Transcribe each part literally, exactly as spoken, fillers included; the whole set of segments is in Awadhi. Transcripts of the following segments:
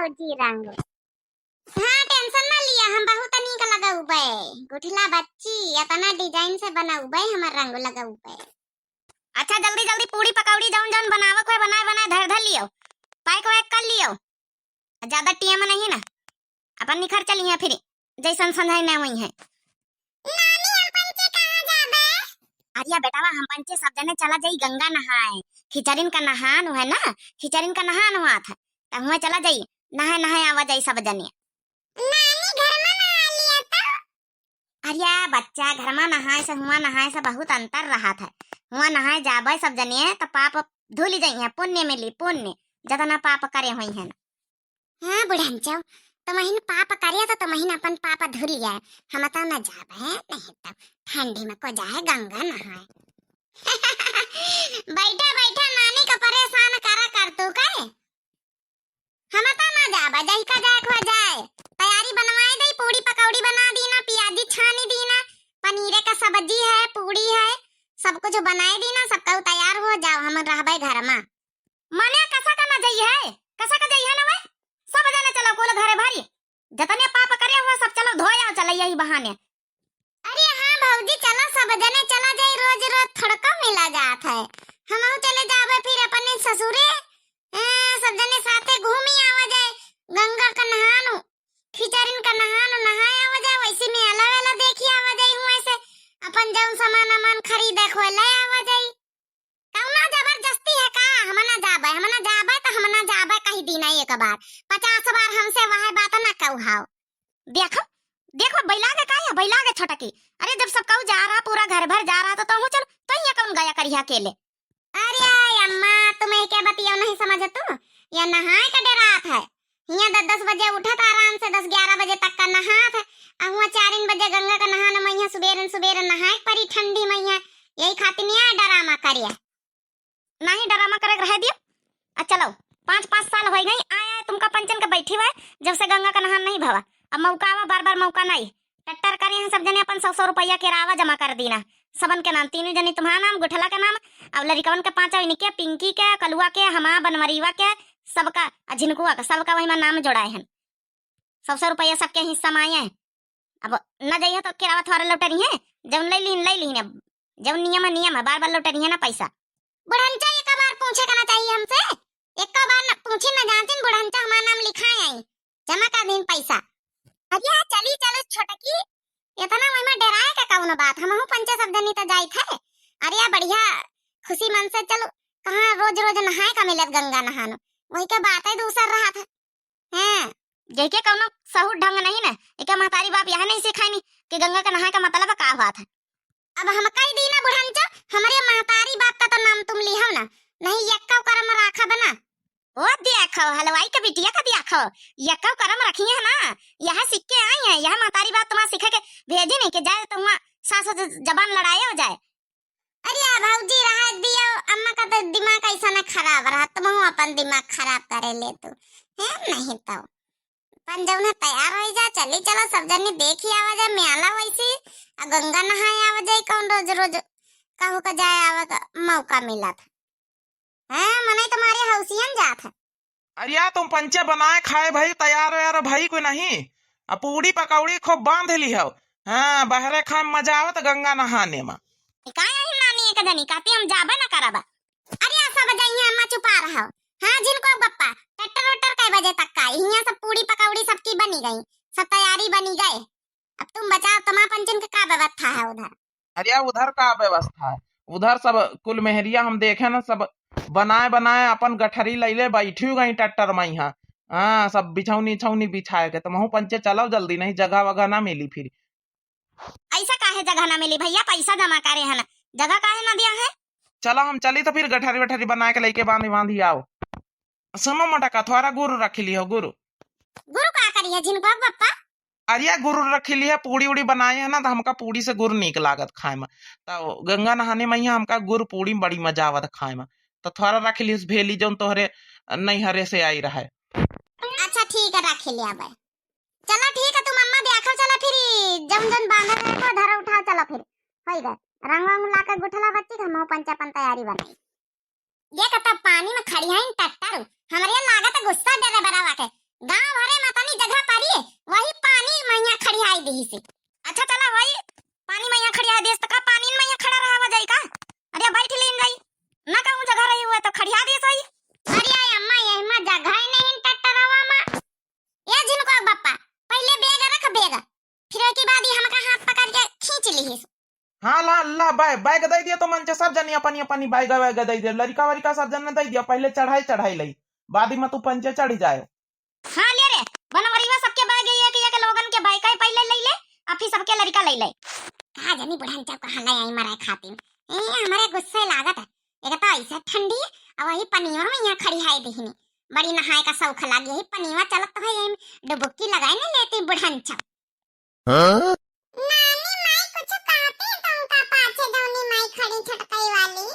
भौजी रंग। हाँ, tension ना लिया, हम बहुत नीक लगउबे। गुठला बच्ची, एतना design से बनउबे, हमर रंग लगउबे। अच्छा, जल्दी जल्दी पूड़ी पकौड़ी जौन जौन बनावक होए, बनाए बनाए धर धर लियो, pack वैक कर लियो। ज्यादा टेम नहीं ना, अपन निखर चली हैं फिर, जैसन संझाई ना हुई है। नानी, हम पंचे कहाँ जाबे? अरे बेटावा, हम पंचे सब जने चला जाई गंगा नहाए। खिचरिन का नहान है ना, खिचरिन का नहान हुआ था, त हुआ चला जाई, नहाए नहाए आवा जाई सब जने। नानी, घर में नहा लिया तो। अरे बच्चा, घर में नहाए से हुआ नहाए से बहुत अंतर रहत है। हुआ नहाए जाबे सब जने त पाप धुल जाई है, पुण्य मिली, पुण्य, जतना पाप करे हुई है ना। हाँ बुढ़ंचो, तुमहिन पाप करे तो तुमहिन अपन पाप धुल लिया। हम तो न जाबे, नहीं तो ठंडी में को जाए गंगा नहाए। बैठा बैठा नानी का परेशान करा कर तू के। हम तो ना जाबे, जही का जाए को जाए। तैयारी बनवाए दई, पूड़ी पकौड़ी बना दीना, पियाजी छानी दीना, पनीरे का सब्जी है, पूड़ी है, सब कुछ बनाए दीना, सब कहू तैयार हो जाओ, हम रहबे घर में। मने कसा का ना जाई है, कसा का जाई है ना वे? सब जने चलो कुल घरे भरी, जतने पाप करे हुआ सब चलो धोए आओ चलो यही बहाने। अरे हाँ भौजी, चलो सब जने चला जाई, रोज रोज थोड़को मिला जात है। हमहू चले जाबे फिर अपने ससुरे, ए, सब जने साथे घूमी आवा जाए, गंगा का नहान, खिचरिन का नहान नहाए आवा जाए, वैसे मेला वेला देखी आवा जाए, हुआ से अपन जौन सामान अमान खरीदे को ले आवा जाए। कौनो जबरदस्ती है का? हम ना जाबे, हम ना जाबे, तो हम ना जाबे, कही दीना एक बार, पचास बार हमसे वह बात ना कहू हाव। देखो, देखो, बैला के का है, बैला के छोटकी। अरे, जब सब कहू जा रहा, पूरा घर भर जा रहा, तो तोहू चल, तो ये कौन गया करिया अकेले? अरे अम्मा, तुम्हें क्या बतिया नहीं समझ तू? या नहाए का डरात है, हियाँ दस दस बजे उठत आराम से, दस ग्यारह बजे तक का नहात है। आ हुआँ चारिन बजे गंगा का नहान मइहाँ सुबेरन सुबेरन नहाए के परी ठंडी मइहाँ। यही खातिर नहीं आए डरामा करिया। नहीं डरामा करे के रहे दियो। आ चलो, पाँच पाँच साल होइ गई आए आए तुमका पंचन के बैठी हुए, जब से गंगा का नहान नहीं भवा। अब मौका आवा, बार बार मौका नहीं। टट्टर करे हैं सब जने अपन सौ सौ रुपया केरावा जमा कर दीना। सबन के नाम, तीनों जनी तुम्हारा नाम, गुठला के नाम, अब लड़िकवन के पाँचों इनके, पिंकी के, कलुआ के, हमा, बनवरीवा के, सबका, आ झिनकुआ के, सबका वही में नाम जोड़ाए हैं। सौ सौ रुपया सबके हिस्सा में आए हैं। अब न जाइए तो केरावा थोड़ा लौटनी है, जौन ले लीन, ले लीन, अब जौन नियम है, नियम है, बार बार लौटनी है ना पैसा। बुढ़ंचा एक बार पूछे का ना चाहिए हमसे, एक बार न पूछी न जानतीन, बुढ़ंचा हमार नाम लिखाए आई, जमा कर दीन पैसा। अरे चली चलो छोटकी, इतना वही में डराए का कौनो बात, हमहू पंचे सब जनी तो जाइत है। अरे बढ़िया खुशी मन से चलो, कहाँ रोज रोज नहाए का मिलत गंगा नहानो, वही के बात है दूसर रहा था। हैं, जेके कौनो सहूर ढंग नहीं ना, एके महतारी बाप यह नहीं सिखाइनी कि गंगा के नहाए का मतलब का हुआ था। अब हम कही दी ना बुढ़ंचो, हमरे महतारी बाप का तो नाम तुम लिहो ना, नहीं यक्का करम राखा बना। ओ देखो, हलवाई के बिटिया का देखो, यक्का करम रखी है ना, यह सीख के आई है, यह महतारी बाप तुम्हारा सिखा के भेजी नहीं कि जाए तो वहाँ सास से जबान लड़ाए हो जाए। अरे भौजी, रहा दियो, अम्मा का तो दिमाग ऐसा ना खराब रहा, तुमहू अपन दिमाग खराब करे ले तू, है नहीं तो। अपन जौन है तैयार हो जा, चली चलो सब जनी देखी आवा जाए मेला वैसी, आ गंगा नहाए आवा जाए, कौन रोज रोज कहू का जाए आवे का मौका मिला था। हाँ, मनई तुम्हारे हौसियन जात है। अरे यार, तुम पंचे बनाए खाए भाई, तैयार वैयार भाई कोई नहीं। आ पूड़ी पकौड़ी खूब बांध ली हो। हाँ, बहरे खाए में मजा आवत गंगा नहाने में। का यही नानी एक जनी कहती हम जाबे ना करबा। अरे यार, सब जइहे अम्मा चुपा रहो। हाँ, झिनकुआ बप्पा, ट्रैक्टर वैक्टर कै बजे तक का? हियाँ सब पूड़ी पकौड़ी सबकी बनी गई, सब तैयारी बनी गए। अब तुम बताओ, तुम्हार पंचन के का व्यवस्था है उधर? अरे यार, उधर का व्यवस्था है? उधर सब कुल मेहरिया हम देखे ना, सब बनाए बनाए अपन गठरी लैले बैठी गई ट्रैक्टर में यहाँ। हाँ, सब बिछौनी छौनी बिछाए के। तुमहू पंचे चलो जल्दी, नहीं जगह वगह ना मिली फिर। ऐसा काहे जगह ना मिली भैया, पैसा जमा करे है ना, जगह काहे ना दिया है? चलो हम चली तो फिर गठरी वठरी बनाए के लेके बांधी बांधी आओ। सुनो मोटका, थोड़ा गुरु रख लियो, गुरु। गुरु का करी है झिनकुआ बप्पा? अरे गुरु रख लिया, पूड़ी उड़ी बनाए है ना, तो हमका पूड़ी से गुरु नीक लागत खाए में। तो गंगा नहाने में यहाँ हमका गुरु पूड़ी में बड़ी मजा आवत खाए में। तो थोड़ा रख लियो उस भेली जौन तोहरे नैहरे से आई रहे। अच्छा ठीक है, रख लिया भाई। चला ठीक है, तुम अम्मा देखो, चला फिर जौन जौन बांधा रहे को धरा उठा, चला फिर। होई गए। रंग वंग ला के गुठला बच्ची के, हम पंच अपन तैयारी बनाई। देख, तब पानी में खड़ी हईन ट्रैक्टर, हमरे लागत गुस्सा डरे बरावा के। गाँव बैग दइ दिया तो मन से सब जनी अपनी अपनी बैग वैग दइ दिया, लड़िका वड़िका सब जने दइ दिया, पहिले चढ़ाई चढ़ाई लई, बाद में तू पंचे चढ़ी जाए। हाँ ले रे, बनवरिया सबके बैग एक एक लोगन के बैग का पहिले लइ ले, आ फिर सबके लड़िका लइ ले। का जनी बुढ़न चौक कहाँ ले आई मरे खातिर, ए हमरे गुस्से लागत है। एक तो ऐसे ठंडी, और वही पनिया में यहाँ खड़ी है दिहनी, बड़ी नहाए का शौक लागी, यही पनिया चलत तो है, यही डुबकी लगाए नहीं लेती बुढ़न चौक। हाँ? नानी माई कुछ कहती तुमका पाछे जौनी माई खड़ी छटकई वाली।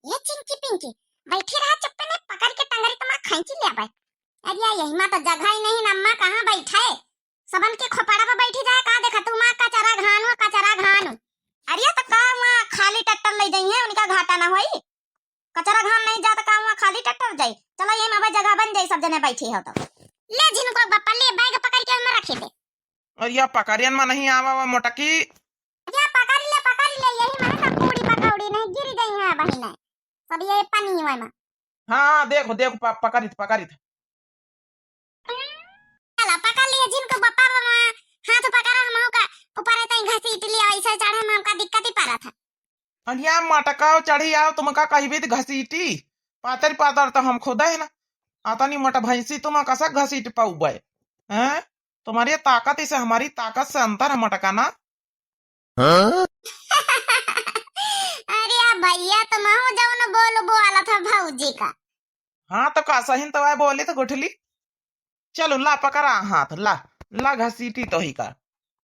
ये चिंकी पिंकी, बैठी रहा चुप्पे में, पकड़ के टंगरी तुम्हारा खींची ले आवे। अरे या यही माँ तो जगह ही नहीं, अम्मा कहाँ बैठे? सबन के खोपड़ा पे बैठी जाए, का देखा तू माँ कचरा घान हो, कचरा घान हो। अरे तो का वहाँ खाली ट्रैक्टर ले जाई है, उनका घाटा ना होई। कचरा घान नहीं जात का वहाँ खाली ट्रैक्टर जाई। चलो यही में जगह बन जाई, सब जने बैठी हो तो। ले झिनको बप्पा, ले बैग पकड़ के ओमे रखी दे। अरे या पकड़ियन में नहीं आवा वा मोटकी। या पकड़ ले, पकड़ ले, यही में सब पूड़ी पकौड़ी नहीं गिर गई है बहिने। सब ये पनिया में। हाँ, हाँ, देखो, देखो, प-, पकड़ित, पकड़ित। चला, पकड़ लिए जिनको बप्पा बाबा हाथ पकड़ा, हम का ऊपर तई घसीट लिया, ऐसे चढ़े में हमका दिक्कत ही पड़त है। अनिया मटकाओ चढ़ी आओ, तुमका कहबे त घसीटी, पातर पातर तो हम खुद है ना, अतनी मोटा भैंसी तुम कसा घसीट पाउबे? हैं? तुम्हारी ताकत इसे हमारी ताकत से अंतर है मटका ना। हाँ? अरे आ भैया, तुम हो जौन बोल बोला था भौजी का। हाँ, तो का सही तो आए बोली तो गुठली। चलो, ला पकड़ा हाथ, ला, ला घसीटी तो ही का।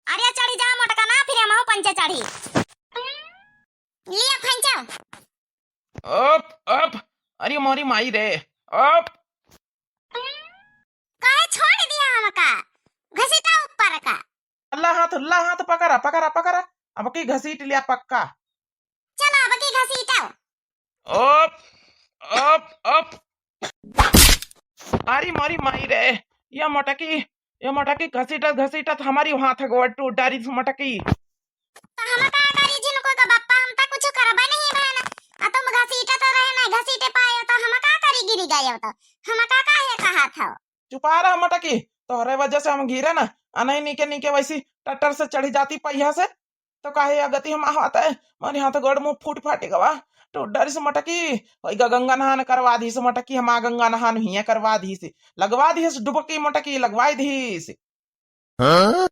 अरे चढ़ी जा मोटका ना, फिर हम पंचे चढ़ी। लिया फंचा। अप, अप, अरे मोरी माई रे, अप। काहे छोड़ दिया हमका? घसीटा ऊपर का। ला हाथ, ला हाथ पकड़ा, पकड़ा, पकड़ा। अब की घसीट लिया पक्का। चलो, अब की घसीटा। अप, अप, अप। अरे मोरी माई रे, ये मटकी, ये मटकी घसीटत घसीटत हमारी हाथ गोड़ टूट डारी से मटकी। तो हम का करी जिनको का बप्पा, हम तो कुछ करबे नहीं बहन। आ तुम घसीटत रहे ना, घसीटे पाए हो तो हम का करी, गिरी गए हो तो हम का काहे कहा था। चुपा रहा मटकी, तोहरे वजह से हम गिरे ना, आ नहीं नीके नीके वैसी ट्रैक्टर से चढ़ी जाती पहिया से। तो काहे या गति हम आवत है, मारे हाथ गोड़ मुंह फूट फाटे गवा। तो डर से मटकी, वही ग-, गंगा नहान करवा दी से मटकी, हम आ गंगा नहान हिया करवा दी से, लगवा दी से डुबकी मटकी, लगवाई दी से। हाँ?